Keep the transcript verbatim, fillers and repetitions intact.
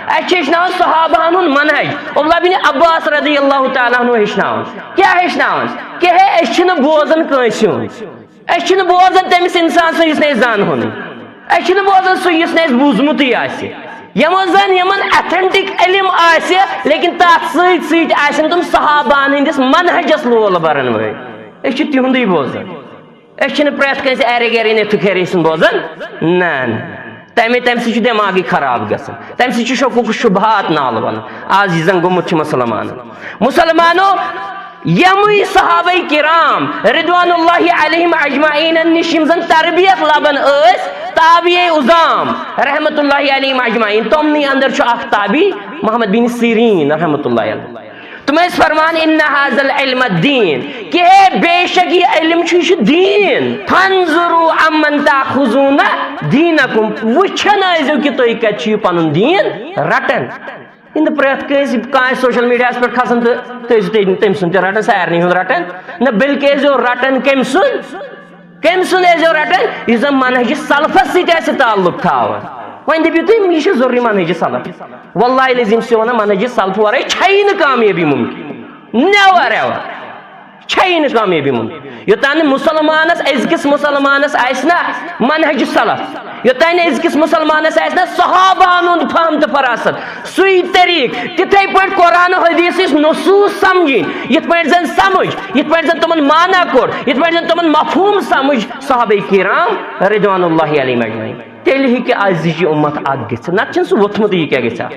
اَسہِ چھِ ہیٚچھناوان صحابہن ہُنٛد منہج۔ عبداللہ بن عباس رضی اللہ تعالیٰ عنہ ہیٚچھناوان۔ کیٛاہ ہیٚچھناوان؟ کہِ ہے، أسۍ چھِنہٕ بوزان کٲنٛسہِ ہُنٛد۔ أسۍ چھِنہٕ بوزان تٔمِس اِنسان سُنٛد، یُس نہٕ أسۍ زانہٕ ہونٕے۔ أسۍ چھِنہٕ بوزان سُہ، یُس نہٕ اَسہِ بوٗزمُتٕے آسہِ۔ یِمو زَن یِمن authentic علم آسہِ، لیکن تَتھ سۭتۍ سۭتۍ آسن تِم صحابہن ہٕنٛدِس منہجس لول برن وٲلۍ۔ أسۍ چھِ تِہُنٛدُے بوزان۔ أسۍ چھِنہٕ پرٛٮ۪تھ کٲنٛسہِ ایرے گیرے نیتھٕ کھیرے سُنٛد بوزان۔ نہ، نہ۔ تَمے، تَمہِ سۭتۍ چھُ دٮ۪ماغٕے خراب گژھان، تَمہِ سۭتۍ چھُ شکوک و شبہات نالہٕ وَنان۔ آز یہِ زَن گوٚمُت چھُ مُسلمانَن۔ مُسلمانو، یِمٕے صحابہ کرام رضوان اللہ علیہم اجمعینَن نِش یِم زَن تربیت لبان ٲسۍ، تابعی عظام رحمت اللہ علیہم اجمعین، تِمنٕے اندر چھُ اکھ تابعی محمد بن سیرین رحمت اللہ علیہ۔ تِم ٲسۍ فرمان، ان هذا العلم دین، کہ ہے بے شک یہِ علم چھُ، یہِ چھُ دیٖن۔ فانظروا عمن تاخذون دینکم، وٕچھان ٲسۍزیو کہ تُہۍ کتہِ چھِو یہِ پنُن دیٖن رٹان۔ یِنہٕ پرٛٮ۪تھ کٲنٛسہِ، کانٛہہ آسہِ سوشل میڈیاہس پٮ۪ٹھ کھسان تہٕ تُہۍ ٲسِو تٔمۍ، تٔمۍ سُنٛد تہِ رٹان، سارنٕے ہُنٛد رٹان۔ نہ، بلکہِ ٲسۍزیو رٹان کٔمۍ سُنٛد؟ کٔمۍ سُنٛد ٲسۍزیو رٹان؟ یُس زن منہج سلفس سۭتۍ آسہِ تعلق تھاوان۔ وۄنۍ دٔپِو تُہۍ، یہِ چھُ ضروٗری منہج سلف۔ واللہ العظیم چھُسو ونان، منہج سلف ورٲے چھیی نہٕ کامیٲبی ممکن۔ Never ever۔ چھیی نہٕ کامیٲبی ممکن۔ یوٚتام نہٕ مُسلمانس، أزکِس مُسلمانس آسہِ نہ منہج سلف، یوٚتام نہٕ أزکِس مُسلمانس آسہِ نہ صحابہن ہُنٛد فہم تہٕ فراست، سُے طریٖقہٕ، تِتھے پٲٹھۍ قرآن و حدیثٕچ نصوٗص سمجھِنۍ، یِتھ پٲٹھۍ زن سمجھ، یِتھ پٲٹھۍ زن تِمن معنی کوٚر، یِتھ پٲٹھۍ زن تِمن مفہوٗم سمجھ صحابہ کرام رضوان اللہ علیہم اجمعین، تیٚلہِ ہیٚکہِ أزِچ یہِ اُمت اکھ گٔژھِتھ، نتہٕ چھُنہٕ سُہ ووٚتھمُتٕے، یہِ کیٛاہ گژھِ ہا؟